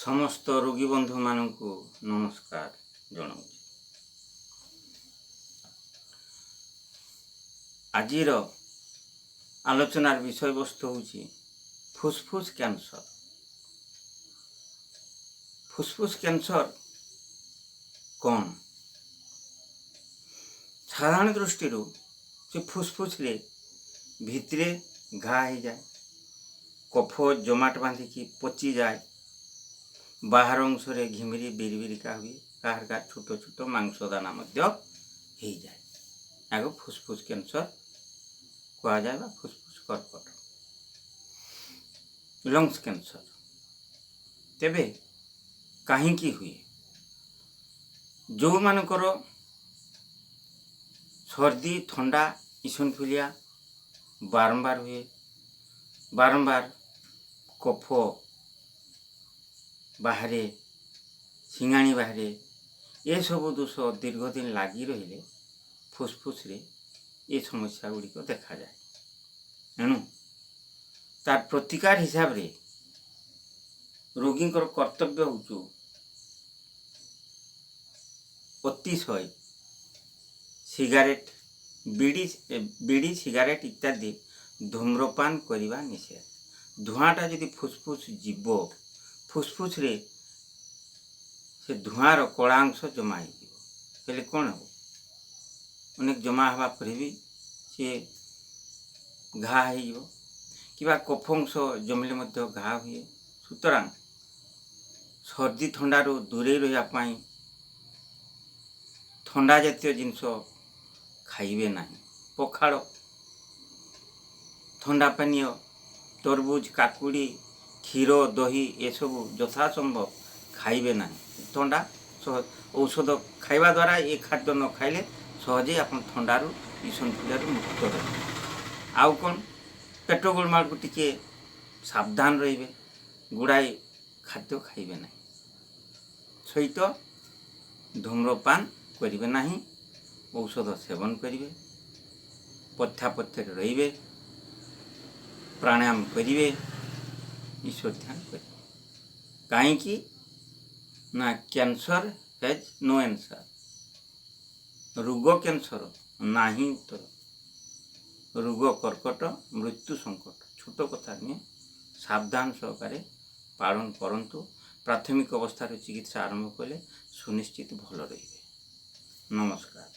ସମସ୍ତ ରୋଗୀ ବନ୍ଧୁମାନଙ୍କୁ ନମସ୍କାର ଜଣାଉଛି। ଆଜିର ଆଲୋଚନାର ବିଷୟବସ୍ତୁ ହେଉଛି ଫୁସଫୁସ କ୍ୟାନ୍ସର। ଫୁସଫୁସ କ୍ୟାନ୍ସର କ'ଣ? ସାଧାରଣ ଦୃଷ୍ଟିରୁ ସେ ଫୁସଫୁସରେ ଭିତରେ ଘା ହେଇଯାଏ, କଫ ଜମାଟ ବାନ୍ଧିକି ପଚିଯାଏ, ବାହାର ଅଂଶରେ ଘିମିରି ବିରିବିରିକା ହୁଏ, କାହାର କାହାର ଛୋଟ ଛୋଟ ମାଂସ ଦାନା ମଧ୍ୟ ହେଇଯାଏ। ଏହାକୁ ଫୁସଫୁସ କ୍ୟାନ୍ସର କୁହାଯାଏ ବା ଫୁସଫୁସ କର୍କଟ, ଲଙ୍ଗସ୍ କ୍ୟାନ୍ସର। ତେବେ କାହିଁକି ହୁଏ? ଯେଉଁମାନଙ୍କର ସର୍ଦ୍ଦି, ଥଣ୍ଡା, ଇସନଫିଲିଆ ବାରମ୍ବାର ହୁଏ, ବାରମ୍ବାର କଫ ବାହାରେ, ସିଙ୍ଗାଣି ବାହାରେ, ଏସବୁ ଦୋଷ ଦୀର୍ଘଦିନ ଲାଗି ରହିଲେ ଫୁସଫୁସରେ ଏ ସମସ୍ୟା ଗୁଡ଼ିକ ଦେଖାଯାଏ। ଏଣୁ ତାର ପ୍ରତିକାର ହିସାବରେ ରୋଗୀଙ୍କର କର୍ତ୍ତବ୍ୟ ହେଉଛି ଅତିଶୟ ସିଗାରେଟ୍, ବିଡ଼ି, ବିଡ଼ି, ସିଗାରେଟ୍ ଇତ୍ୟାଦି ଧୂମ୍ରପାନ କରିବା ନିଷେଧ। ଧୂଆଁଟା ଯଦି ଫୁସଫୁସ ଯିବ, ଫୁସଫୁସରେ ସେ ଧୂଆଁର କଳା ଅଂଶ ଜମା ହେଇଯିବ। ହେଲେ କ'ଣ ହେବ? ଅନେକ ଜମା ହେବା ପରେ ବି ସିଏ ଘା ହେଇଯିବ କିମ୍ବା କଫ ଅଂଶ ଜମିଲେ ମଧ୍ୟ ଘା ହୁଏ। ସୁତରାଂ ସର୍ଦ୍ଦି ଥଣ୍ଡାରୁ ଦୂରେଇ ରହିବା ପାଇଁ ଥଣ୍ଡା ଜାତୀୟ ଜିନିଷ ଖାଇବେ ନାହିଁ। ପଖାଳ, ଥଣ୍ଡା ପାନୀୟ, ତରଭୁଜ, କାକୁଡ଼ି, କ୍ଷୀର, ଦହି ଏସବୁ ଯଥାସମ୍ଭବ ଖାଇବେ ନାହିଁ। ଥଣ୍ଡା ସହ ଔଷଧ ଖାଇବା ଦ୍ୱାରା ଏ ଖାଦ୍ୟ ନ ଖାଇଲେ ସହଜେ ଆପଣ ଥଣ୍ଡାରୁ, ଇସନଫୁଲିଆରୁ ମୁକ୍ତ ରହିବେ। ଆଉ କ'ଣ? ପେଟ ଗୋଳମାଳକୁ ଟିକେ ସାବଧାନ ରହିବେ, ଗୁଡ଼ାଏ ଖାଦ୍ୟ ଖାଇବେ ନାହିଁ, ସହିତ ଧୂମ୍ରପାନ କରିବେ ନାହିଁ, ଔଷଧ ସେବନ କରିବେ, ପଥ୍ୟାପଥ୍ୟରେ ରହିବେ, ପ୍ରାଣାୟାମ କରିବେ, ଈଶ୍ୱର ଧ୍ୟାନ କରିବେ। କାହିଁକି ନା କ୍ୟାନ୍ସର ହେଜ୍ ନୋ ଆନ୍ସର୍। ରୋଗ କ୍ୟାନ୍ସର ନାହିଁ ଉତ୍ତର। ରୋଗ କର୍କଟ ମୃତ୍ୟୁ ସଙ୍କଟ, ଛୋଟ କଥା ନୁହେଁ। ସାବଧାନ ସହକାରେ ପାଳନ କରନ୍ତୁ। ପ୍ରାଥମିକ ଅବସ୍ଥାରୁ ଚିକିତ୍ସା ଆରମ୍ଭ କଲେ ସୁନିଶ୍ଚିତ ଭଲ ରହିବେ। ନମସ୍କାର।